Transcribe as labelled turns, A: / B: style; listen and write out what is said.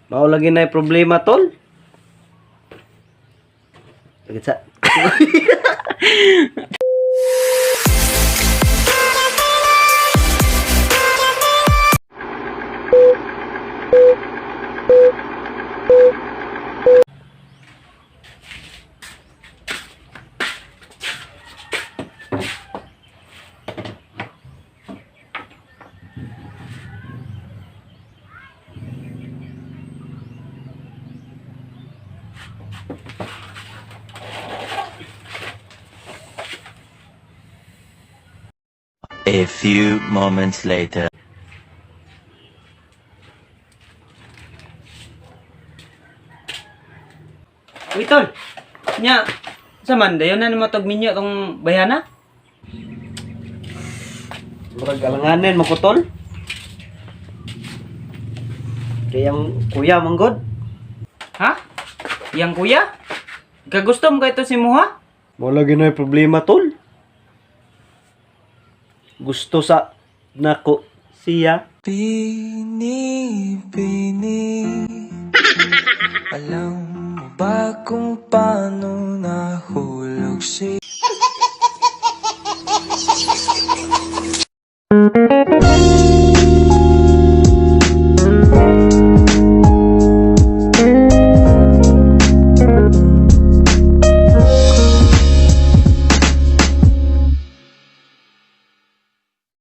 A: Mao lagi na problema, tol. Lagi sa.
B: A few moments later.
C: Uy, tol. Nya, sa man, dayon na nimo tog minyo tong bayana?
A: Murag alanganin mo ko, tol. Kaya ang kuya manggod.
C: Ha? Yang kuya? Kagusto mo kay to si Muha?
A: Mao lagi na problema, tol. Gusto sa nako siya.
D: Bini, bini. Alam mo ba kung paano nahulog si